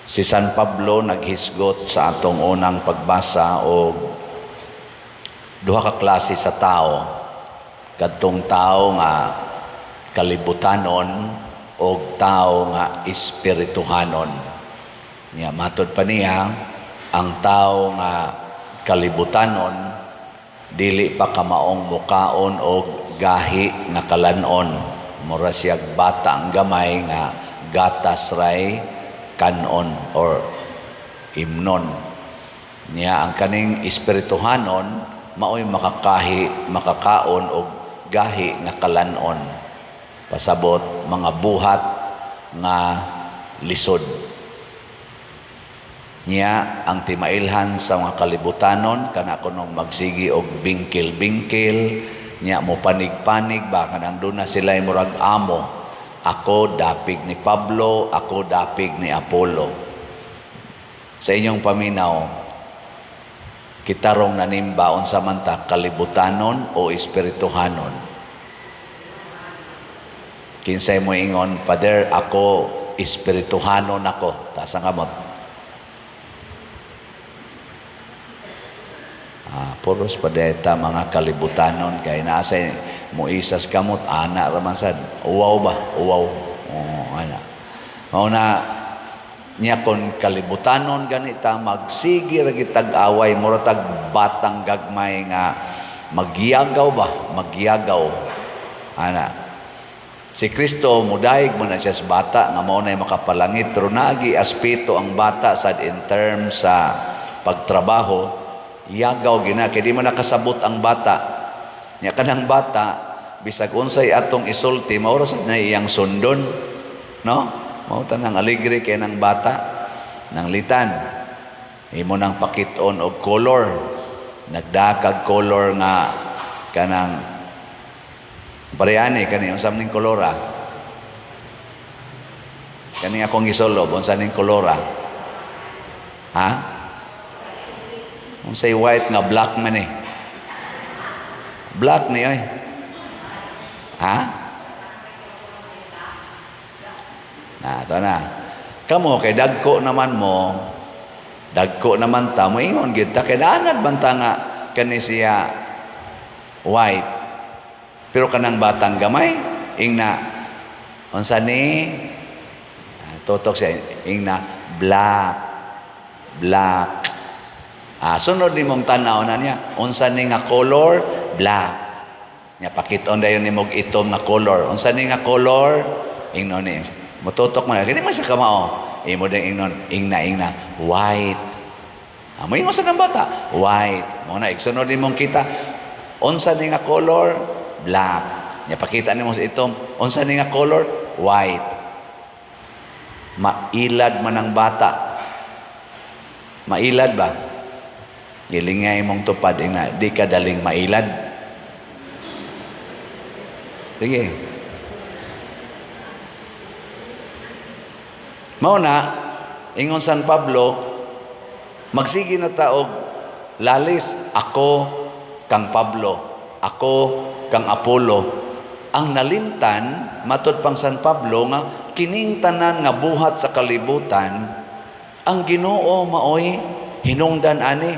Si San Pablo naghisgot sa atong unang pagbasa og duha ka klase sa tao, kadtong tao nga kalibutanon og tao nga espirituhanon. Nya matod pa niya, ang tao nga kalibutanon dili pa kamaong mukaon og gahi nga kalanon, mura siyag bata ang gamay nga gatas ray kanon or imnon niya. Ang kaning espirituhanon maoy makakahi, makakaon og gahi nga kalanon, pasabot mga buhat nga lisod niya. Ang timailhan sa mga kalibutanon kana kunong magsigi og bingkil-bingkil niya, mo panig-panig ba, kanang doon na sila murag amo. Ako dapig ni Pablo, ako dapig ni Apollo. Sa inyong paminaw, kita rong nanimba, unsa man ta, kalibutanon o espirituhanon? Kinsay mo ingon, "Father, ako espirituhanon ako"? Taas ang kamot. Ah, puros pa ta mga kalibutanon kay naa say mo isas kamot ana ra man sad. Uwaw ba? Uwaw. Oh, ana. Mao na niya, kon kalibutanon ganita, magsige ra gitag away, mura tag batang gagmay nga magyagaw ba, magyagaw ana. Si Kristo mudayeg man na siya sa bata nga mao nay makapalangit, pero naagi aspeto ang bata sad in terms sa pagtrabaho. Yagaw gina kay di man nakasabot ang bata nya. Kanang bata, bisag unsay atong isulti, mao ra sad na iyang sundon, no? Mao tanang alegre kay nang bata nang litan imo nang pakit-on og color, nagdakag color nga kanang parehani kani. Unsa man ning kolora kani akong gisulob? Unsa ning kolora, ha? Unsay white nga black man eh? Black ni oy, ha? Na to na kamo kay dagko naman mo, dagko naman ta, moingon gid ta kay naanad man ta nga kani siya white. Pero kanang batang gamay, ingna, "Unsa ni?" Ah, tutok siya, ingna, "Black, black." Ah, sunod nimong tanaw na niya, "Unsa ni nga color?" "Black." Nya pakit-on dayon nimog itom nga color. "Unsa ni nga color?" Ingnon ni, mututok man kini man siya kamao. Imo din ingnon, ingna, "White." Ah, moingon sa nang bata, "White." Mo na igsunod nimong kita, "Unsa ni nga color?" "Black." Nya pakita nimo sa itom, "Unsa ni nga color?" "White." Mailad man ang bata. Mailad ba? Gilingay mong tupad, ingna, "Di ka daling mailad." Sige. Mao na, ingon San Pablo, magsige na ta og lalis, "Ako kang Pablo, ako kang Apollo." Ang nalimtan, matod pang San Pablo, nga kining tanan nga buhat sa kalibutan, ang Ginoo maoy hinungdan ani,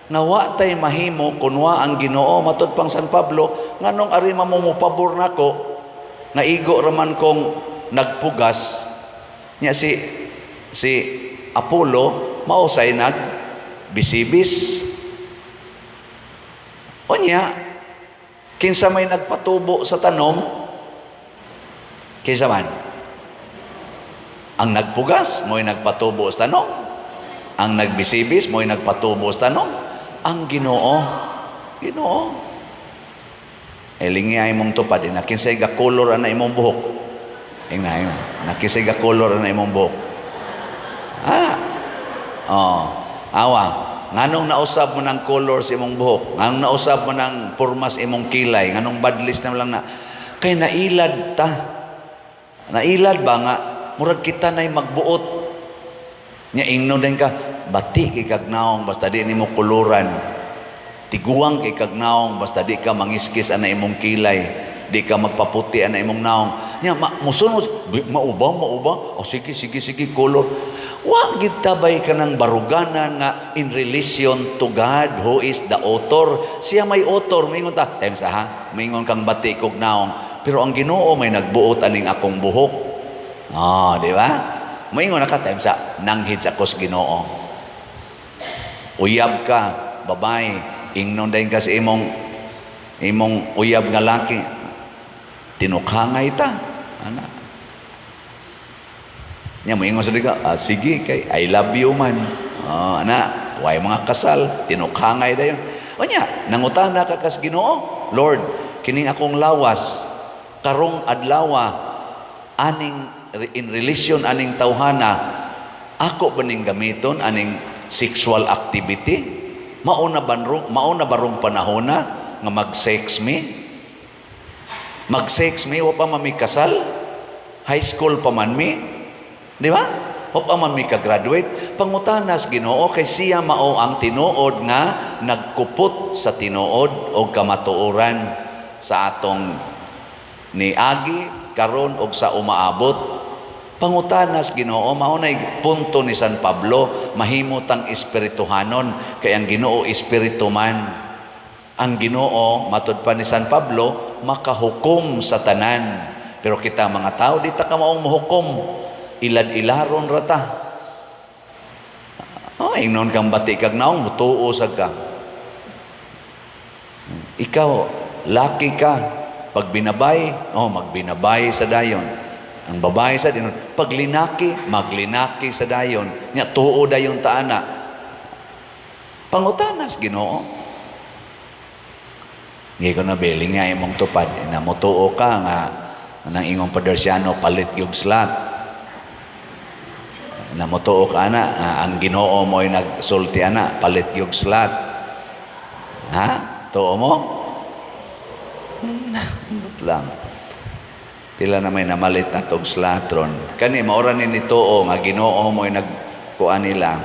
nga wa tay mahimo kun wa ang Ginoo. Matod pang San Pablo, nganong ari man mo mopabor nako nga igo raman kong nagpugas nya si Apollo mao say nag bisibis? Unya kinsa may nagpatubo sa tanom? Kinsa man ang nagpugas? Mo'y nagpatubo sa tanom. Ang nagbisibis, mo'y nagpatubo sa tanom. Ang Ginoo. Ginoo. E lingay mong tupad, na kinsay ga color ana imong buhok? Ingna, ingna. Na kinsay ga color ana imong buhok? Ah. Oh. Awa. Nganong nausab mo ng color sa imong buhok? Nganong nausab mo ng pormas imong kilay? Nganong badlis na lang na? Kay nailad ta. Nailad ba nga murag kita na'y magbuot. Nya ingnon din ka, bati kay kag naong basta di nimo kuluran. Tiguang kay kag naong basta di ka mangiskis ana imong kilay, di ka magpaputi ana imong naong. Nya ma, musunod, mao ba, mao ba? O sige, sige, sige, color. Wa gid tabay kanang baruganan nga in relation to God who is the author. Siya may author, moingon ta, times ha, moingon kang bati kog naong. Pero ang Ginoo may nagbuot aning akong buhok. Ah, di ba? Moingon na ka times sa nanghid sa akos Ginoo. Uyab ka, babae, ingnon dayon ka sa imong uyab nga laki. Tinukhangay ta. Ana. Nya moingon sa ka, ah, sige kay I love you man. Oh, ana, way mga kasal, tinukhangay dayon. Unya, nangutana ka kas Ginoo, "Lord, kining akong lawas karong adlawa, aning in relation aning tawhana, ako ba ning gamiton aning sexual activity? Mao na barong panahona nga mag-sex mi? Mag-sex mi, wa pa man mi kasal? High school pa man mi? Di ba? Wa pa man mi ka-graduate." Pangutanas Ginoo kay siya mao ang tinuod nga nagkupot sa tinuod o kamatuoran sa atong niagi, karon og sa umaabot. Pangutanas Ginoo, mao nay punto ni San Pablo, mahimo tang espirituhanon kay ang Ginoo espiritu man. Ang Ginoo, matud pa ni San Pablo, makahukom sa tanan. Pero kita mga tao, di ta ka maong mohukom. Ilad-ilaron ra ta. Oh, ingnon kang bati kag naong, mutuo sad ka. Ikaw, laki ka, pag binabay, oh, magbinabay sa dayon. Ang babae sa dayon, pag linaki, maglinaki sa dayon. Nya tuo dayon ta ana. Pangutanas Ginoo. Ngi ko na biling nga imong tupad na motuo ka nga nang ingong padersyano palit yung slot. Na motuo ka ana nga ang Ginoo mo'y nagsulti ana palit yung slot. Ha? Tuo mo? Ambot lang. Pila na may namalit na tog slot ron. Kani maura ni nituo nga Ginoo mo'y nagkuan nila,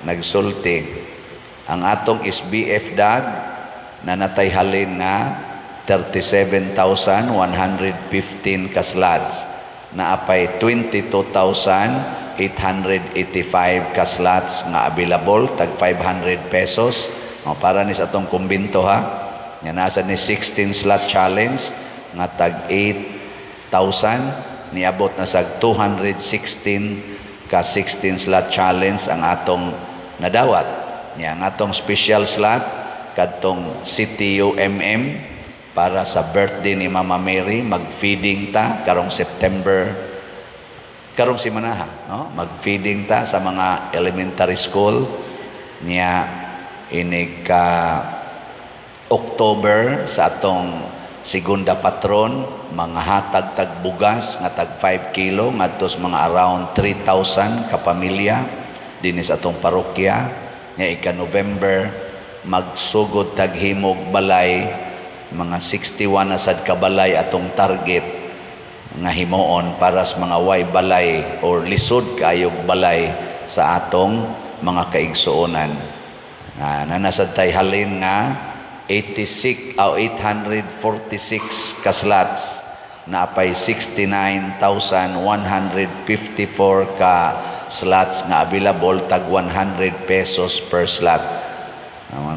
nagsulti. Ang atong SBF dag na natay halin nga 37,115 ka slots, naapay 22,885 ka slots nga available, tag 500 pesos. O, para ni sa atong kumbinto ha, nga nasa ni 16 slot challenge nga tag 8,000, niabot na sa 216 ka 16 slot challenge ang atong nadawat. Nya ang atong special slot kadtong CTUMM para sa birthday ni Mama Mary, mag-feeding ta karong September, karong simanaha, no? Mag-feeding ta sa mga elementary school. Niya inig ka October sa atong segunda patron, mga hatag tag bugas nga tag 5 kilo ngadto sa mga around 3,000 ka pamilya dinhi sa atong parokya. Nga ika November, magsugod tag himog balay, mga 61 na sad ka balay atong target nga himuon para sa mga way balay or lisod kayog balay sa atong mga kaigsuonan. Na nanasad tay halin nga 86 o 846 ka slots, naapay 69,154 ka slots nga available, tag 100 pesos per slot.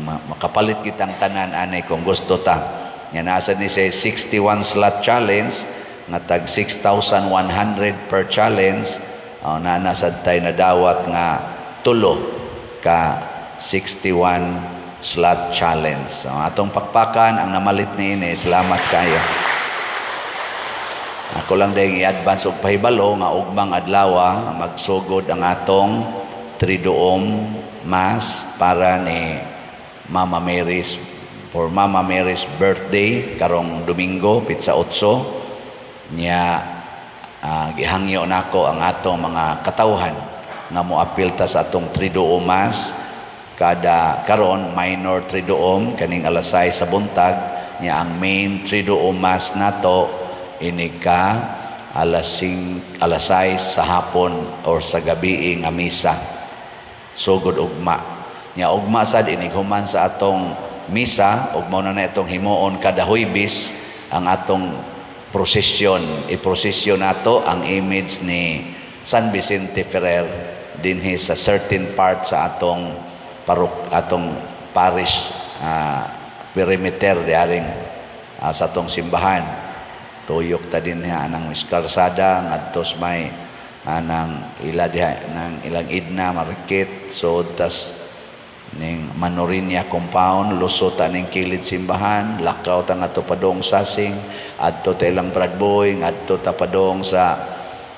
Makapalit kitang tanan anay kung gusto ta. Nga nasa ni say 61 slot challenge nga tag 6,100 per challenge, oh, na nasad tay nadawat nga tulo ka 61 slot challenge. So, atong pakpakan ang namalit ni ini. Salamat kayo. Ako lang din i-advance og pahibalo nga ugmang adlaw magsugod ang atong Triduum Mass para ni Mama Mary's, for Mama Mary's birthday karong Domingo, pitsa 8. Nya gihangyo nako ang atong mga katawhan nga moapil ta sa atong Triduum Mass kada karon, minor Triduum kaning alas 6 sa buntag. Nya ang main Triduum Mass nato inig ka alas 5, alas 6 sa hapon or sa gabi nga misa, sugod ugma. Nya ugma sad, inig human sa atong misa ug mao na na itong himuon kada Huybis ang atong Prosesyon, i-prosesyon nato ang image ni San Vicente Ferrer dinhi sa certain part sa atong parok, atong parish perimeter diaring sa atong simbahan. Tuyok ta dinhi anang kalsada ngadto sa may anang ila diha nang ilang Edna Market, so tas ning Manorinia compound, lusot ta ning kilid simbahan, lakaw ta ngadto padong Sasing, adto ta ilang Bradboy, ngadto ta padong sa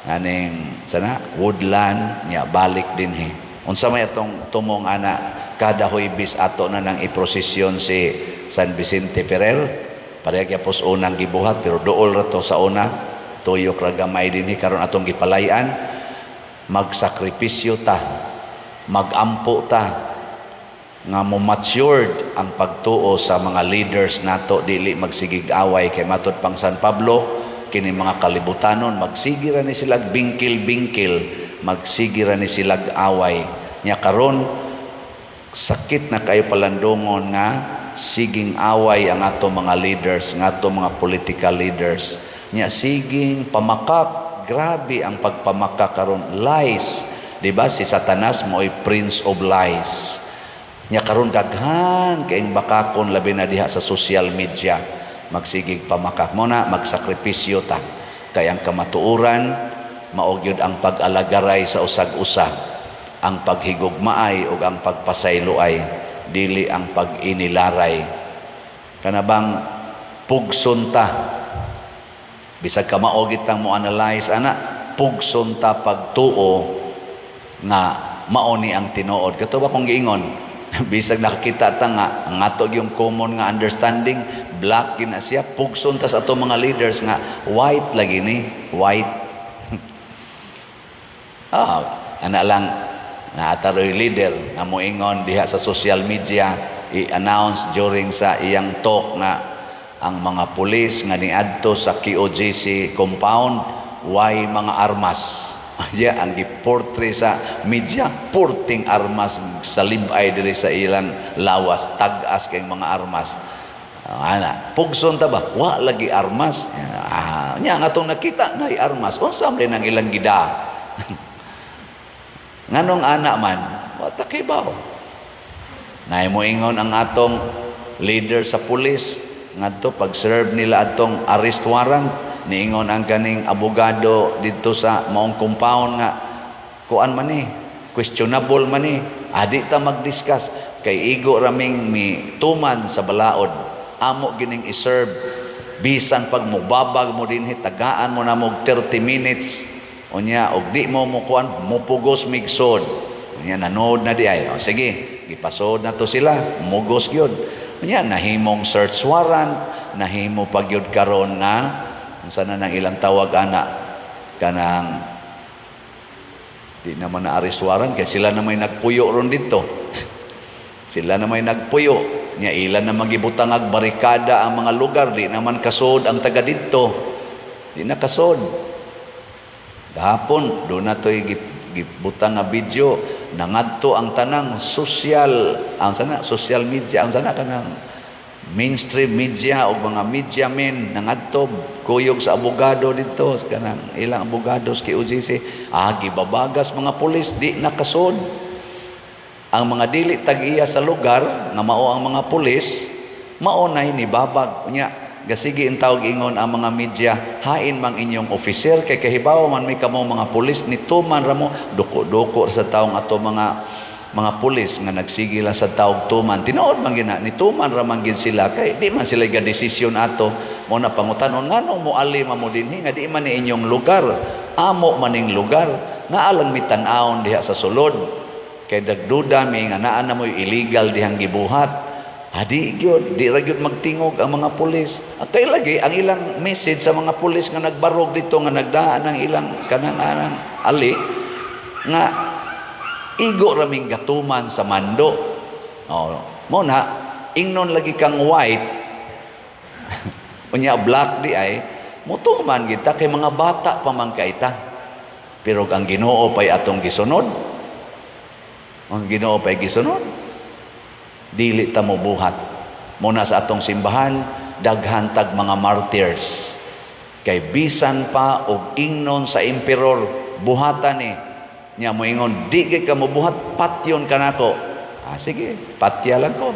aning sana Woodland, nya balik dinhi. Unsa may atong tumong ana? Kada Huybes ato na nang iprosesyon si San Vicente Ferrer. Pareha gyapos unang gibuhat, pero duol ra to sa una. Tuyok ra gamay dinhi. Karon atong gipalay-an. Magsakripisyo ta, magampo ta nga mo matured ang pagtuo sa mga leaders nato, dili magsigig away, kay matud pang San Pablo, kini mga kalibutanon magsige ra ni sila bingkil-bingkil, magsige ra ni sila away. Nya karon sakit na kayo palandungon nga siging away ang ato mga leaders, nga ato mga political leaders. Nya siging pamakak, grabe ang pagpamakak karon, lies. Di ba si Satanas mo'y prince of lies? Nya karon daghan kaayong bakakon, labi na diha sa social media, magsigig pamakak. Mo na magsakripisyo ta kay ang kamatuoran mao gyud ang pag-alagaray sa usag-usa, ang paghigugmaay ug ang pagpasayloay, dili ang pag-inilaray. Kana bang pugson ta, bisag kamao gitang mo analyze ana, pugson ta pagtuo nga mao ni ang tinuod. Kato ba kung giingon, bisag nakakita ta nga ang ato yung common nga understanding, black gina siya, pugson ta sa ato mga leaders nga white lagi ni, white. Ana lang, naataroy leader nga moingon diha sa social media, i-announce during sa iyang talk nga ang mga pulis nga niadto sa KOJC compound way mga armas. Yeah, ang giportray sa media, porting armas sa libay diri sa ilang lawas, tag-as kay mga armas. Ana, pugson ta ba? Wa lagi armas. Nya ang atong nakita nay armas. Unsa man din ang ilang gida? Nganong ana man, wa ta kibaw. Nay moingon ang atong leader sa pulis ngadto pag-serve nila atong arrest warrant, niingon ang kaning abogado didto sa maong compound nga kuan man ni, questionable man ni. Adi ta mag-discuss kay igo raming mi tuman sa balaod, amo gining i-serve bisan pag mobabag mo dinhi, tagaan mo na mo 30 minutes, unya og di mo mukuan, mupugos migsod. Unya nanood na di ay, o sige, gipasod na to sila, mugos gyud. Unya nahimong search warrant, nahimo pa gyud karon nga unsa na nang ilang tawag ana, kanang di naman na arrest warrant kay sila na may nagpuyo ron dito. Sila na may nagpuyo. Nya ilan na magibutang ag barikada ang mga lugar, di naman kasod ang taga didto. Di na kasod. Gahapon, doon na to'y gibutang nga video, nangadto ang tanang social, ang sana social media, ang sana kanang mainstream media o mga media men, nangadto kuyog sa abogado dito, sa kanang ilang abogado sa KOJC. Gibabagas mga pulis, di nakasod ang mga dili tag-iya sa lugar nga mao ang mga pulis, mao nay nibabag. Unya gasige in tawag ingon ang mga media, hain mang inyong officer kay kahibaw man may kamo mga pulis, nituman ra mo. Duko-duko sa taong ato mga pulis nga nagsige lang sa tawag tuman. Tinuod man gina, nituman ra man gid sila kay di man sila ga desisyon ato. Mo na pangutanon, nganong moali man mo dinhi nga di man ni inyong lugar? Amo maning lugar, naa lang mi tan-awon diha sa sulod kay nagduda mi nga naa na mo'y illegal dihang gibuhat. Adi gyud, di ra gyud magtingog ang mga pulis. At kay lagi ang ilang message sa mga pulis nga nagbarog dito, nga nagdaan ang ilang kanang anang ali, nga igo raming gatuman sa mando. Oh, mo na ingnon lagi kang white, unya black di ay mutuman kita kay mga bata pa man kay ta. Pero ang Ginoo pay atong gisunod. Ang Ginoo pay gisunod. Dili ta mo buhat. Muna sa atong simbahan, daghan tag mga martyrs. Kay bisan pa og ingnon sa emperor, buhatan ni. Nya moingon, "Di kay ka mobuhat, patyon ka nako." "Ah, sige, patya lang ko.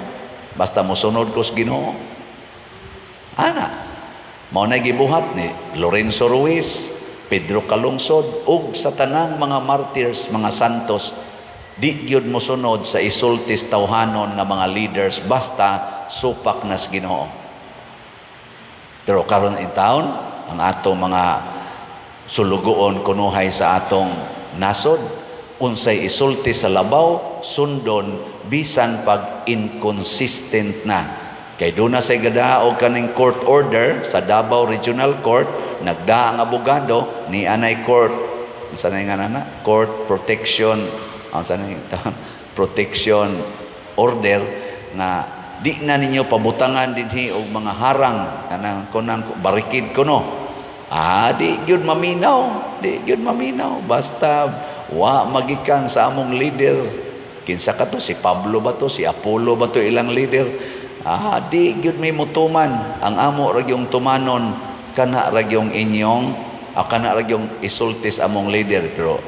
Basta mosunod ko sa Ginoo." Ana, mao na gibuhat ni Lorenzo Ruiz, Pedro Calungsod, ug sa tanang mga martyrs, mga santos, di gyud mosunod sa isultis tawhanon nga mga leaders basta supak nas Ginoo. Pero karon in town, ang atong mga sulugoon kunuhay sa atong nasod, unsay isulti sa labaw, sundon bisan pag inconsistent na. Kay duna say gadaog kaning court order sa Davao Regional Court, nagdaa ang abogado ni anay court, unsa na nga na court protection, unsa na protection order nga di na ninyo pabutangan dinhi og mga harang, kanang kunang barikid kuno. Ah, di gyud maminaw, di gyud maminaw basta wa magikan sa among leader. Kinsa ka to? Si Pablo ba to? Si Apollo ba to ilang leader? Ah, di gyud may mutuman. Ang amo ra gyung tumanon, kana ra gyung inyong, kana ra gyung isultis among leader, pero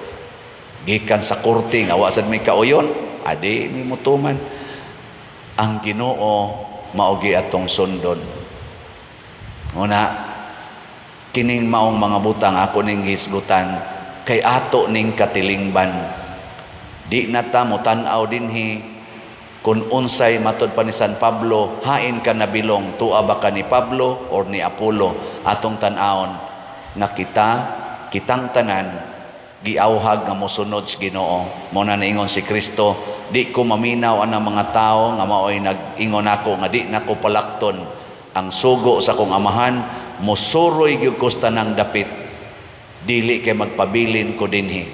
gikan sa korte nga wa sad may kauyon, adi may mutuman. Ang Ginoo mao gi atong sundon. Una, kining maong mga butang ako ning hisgutan kay ato ning katilingban. Di na ta motan-aw dinhi kung unsay matod pa ni San Pablo, hain ka nabilong, tua ba ka ni Pablo or ni Apollo? Atong tan-awon nga kita, kitang tanan giawhag nga mosunod sa Ginoo. Mo na niingon si Kristo, "Di ko maminaw ang mga tao nga maoy nag-ingon ako nga di nako palakton ang sugo sa akong Amahan. Mosuroy gyud ko sa tanang dapit, dili kay magpabilin ko dinhi."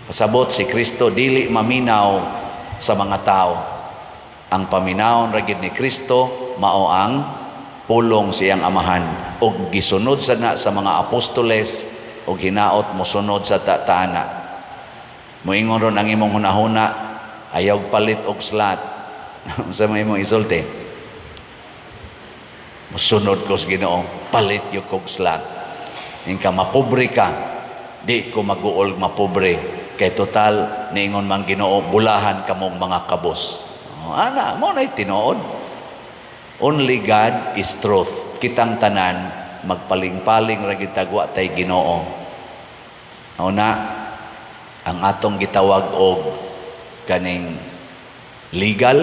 Pasabot si Kristo dili maminaw sa mga tao. Ang paminawon ra gid ni Kristo mao ang pulong siyang Amahan ug gisunod sa na sa mga apostoles ug hinaot mosunod sa taana. Moingon ron ang imong hunahuna, "Ayaw palit og slot." Unsa may imong isulti? "Mosunod ko sa Ginoo, palit gyud kog slot." Ingka mapobre ka, "Di ko maguol mapobre kay total niingon man Ginoo, bulahan kamong mga kabos." Oh, ana mo na tinuod. Only God is truth. Kitang tanan magpaling-paling ra gid wa tay Ginoo. Una, ang atong gitawag og kaning legal,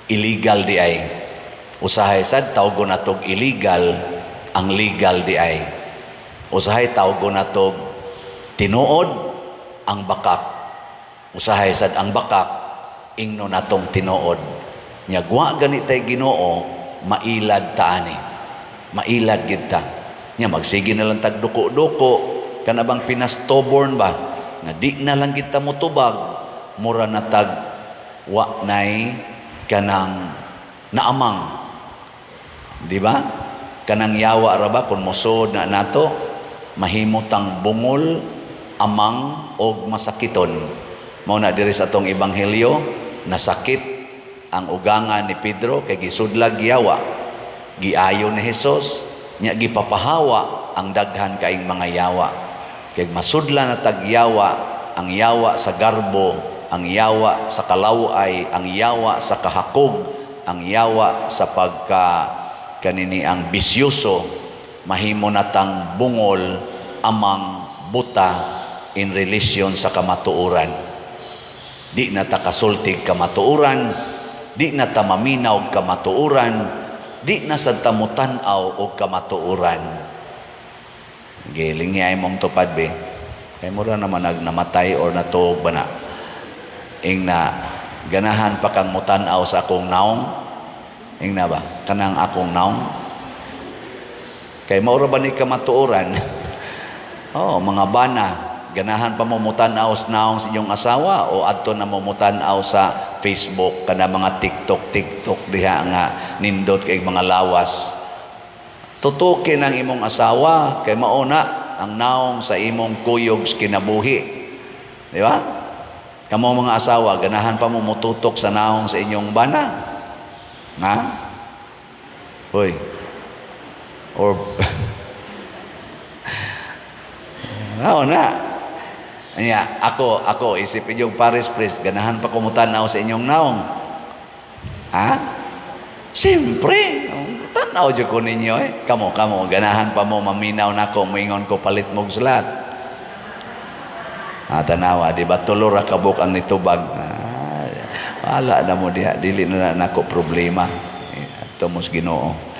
illegal di ay. Usahay sad tawgon natog illegal ang legal di ay. Usahay tawgon natog tinuod ang bakak. Usahay sad ang bakak ingno natong tinuod. Nya wa gani tay Ginoo, mailad ta ani. Mailad gid ta. Nya magsige na lang tag duko-duko, kana bang pinastubborn ba nga di na lang kita motubag, mura na tag wa nay kanang naamang, di ba? Kanang yawa ra ba, kung mosod na nato, mahimutang bungol, amang og masakiton. Mao na diri sa atong ebanghelyo, nasakit ang ugangan ni Pedro kay gisudlag yawa, giayo ni Hesus, nya gipapahawa ang daghan kaing mga yawa. Kay masudla na tag yawa, ang yawa sa garbo, ang yawa sa kalaway, ang yawa sa kahakog, ang yawa sa pagka kanini ang bisyoso, mahimo natang bungol, amang, buta in relation sa kamatuoran. Di na ta kasultig kamatuoran, di na ta maminaw kamatuoran, di na sad ta mutan-aw og kamatuoran. Giling ay mong tupad be. Kay mura naman nag namatay or natuog ba na. Ing na ganahan pa kang mutan-aw sa akong naong. Ing na ba? Kanang akong naong. Kay maura ba ni kamatuoran? Oh, mga bana, ganahan pa mo mutan-aw sa naong sa inyong asawa o adto na mo mutan-aw sa Facebook kana mga TikTok TikTok diha nga nindot kay mga lawas? Tutukin ang imong asawa kay mauna ang naong sa imong kuyog sa kinabuhi. Di ba? Kamo mga asawa, ganahan pa mo mututok sa naong sa inyong bana? Ha? Hoy. Or Mao na. Nya, ako isip inyong parish priest, ganahan pa ko mutanaw sa inyong naong? Ha? Siyempre, tanaw jud ko ninyo eh. Kamo, kamo, ganahan pa mo maminaw nako, moingon ko palit mog slot? Ah, tanawa, di ba? Tulo ra kabuk ang nitubag. Ah, wala na mo diha, dili na nako problema. Eh, adto mos Ginoo.